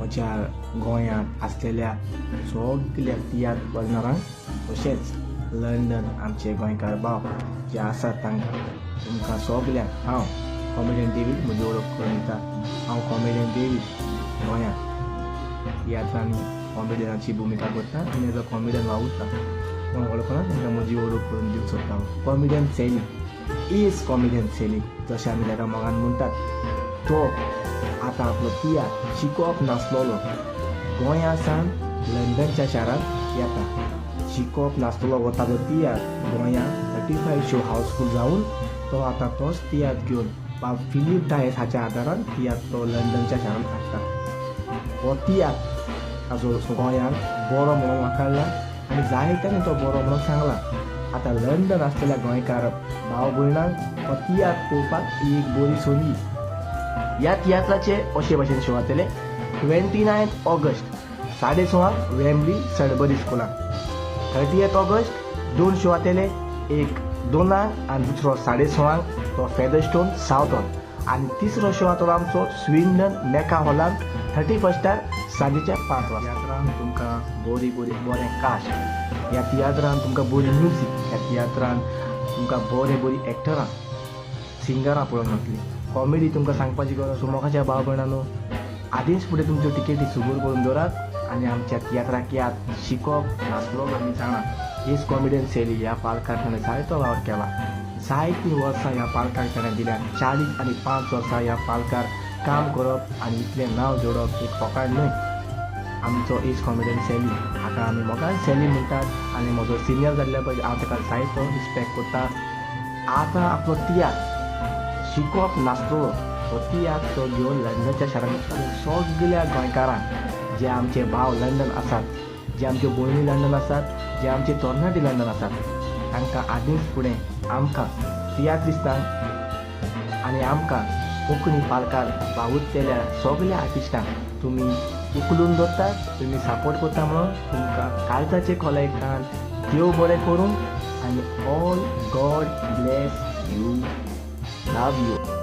म्हज्या गोंयांत आसलेल्या सगल्या तियात्र करणारांक, तशेंच लंडन आमचे गोंयकार भाव जे आसात तांकां, तुमकां सगल्यांक हांव कॉमेडियन डेवीड म्हजी वळख करून दिता. हांव कॉमेडियन डेवीड, गोंयांत तियात्रांनी कॉमेडियनाची भुमिका करता आनी एज अ कॉमेडियन वावुरता. कोण वळखना तांकां म्हजी वळख करून दिवंक सोदता हांव. Comedian Sally is comedian Sally जशें आमी ताका मोगान म्हणटात, तो आतां आपलो तियात्र शिकोवप नासलेलो गोंया सावन लंडनच्या शारांत येता. शिकोवप नासलेलो हो ताजो तियात्र गोंया 35 शो हाऊसफूल जावन तो आतां तोच तियात्र घेवन बाब फिलीप डायस हाच्या आदारान तियात्र तो लंडनच्या शारांत हाडटा. हो तियात्र ताजो गोंयांत बरो म्हणून वाखाणला आनी जायत्यांनी तो बरो म्हणून सांगला. आतां लंडन आसलेल्या गोंयकार भाव भयणांक हो तियात्र पळोवपाक ही एक बरी संदी. ह्या तियात्राचे अशे भाशेन शो जातले: 29 ऑगस्ट 6:30 वेम्बली सडबरी स्कुलान. 30 ऑगस्ट दोन शो जातले, एक 2 आनी दुसरो 6:30, तो फेदरस्टोन सावथ हॉल. आनी तिसरो शो जातलो आमचो स्विंडन मेका हॉलान 31 आर सांजेच्या 5 वाजता. तियात्रान तुमकां बरी बरी बरें कास्ट, ह्या तियात्रान तुमकां बरी म्युजीक, ह्या तियात्रान तुमकां बरे बरी एक्टरां, सिंगरां पळोवंक मेळटलीं. कॉमेडी तुमकां सांगपाची गरज. मोगाच्या भाव भयणांनो, आदींच फुडें तुमच्यो टिकेटी सुगूर करून दवरात आनी आमच्या तियात्राक याद. शिकोवप नासलो आमी जाणा, एस कॉमेडियन सॅली ह्या पालकार ताणें जायतो वावर केला. जायतीं वर्सां ह्या पालकार ताणें दिल्या. 45 वर्सां ह्या पालकार काम करप आनी इतलें नांव जोडप एक फकाण न्हय. आमचो एस कॉमेडियन सॅली हाका आमी मोगान सॅली म्हणटात आनी म्हजो सिनियर जाल्ल्या पळय हांव ताका जायतो रिस्पेक्ट करता. आतां आपलो तियात्र शिकोवप नासतलो हो तियात्र तो घेवन लंडनच्या शारांत. सगल्या गोंयकारांक, जे आमचे भाव लंडन आसात, जे आमच्यो भयणी लंडन आसात, जे आमचे तरणाटे लंडन आसात, तांकां आदींच फुडें आमकां तियात्रिस्तांक आनी आमकां कोंकणी पालकार वावुरतल्या सगल्या आर्टिस्टांक तुमी उखलून दवरतात, तुमी सपोर्ट करता म्हणून तुमकां काळजाचे खोलायेंतल्यान देव बरें करूं आनी all God bless you, love you.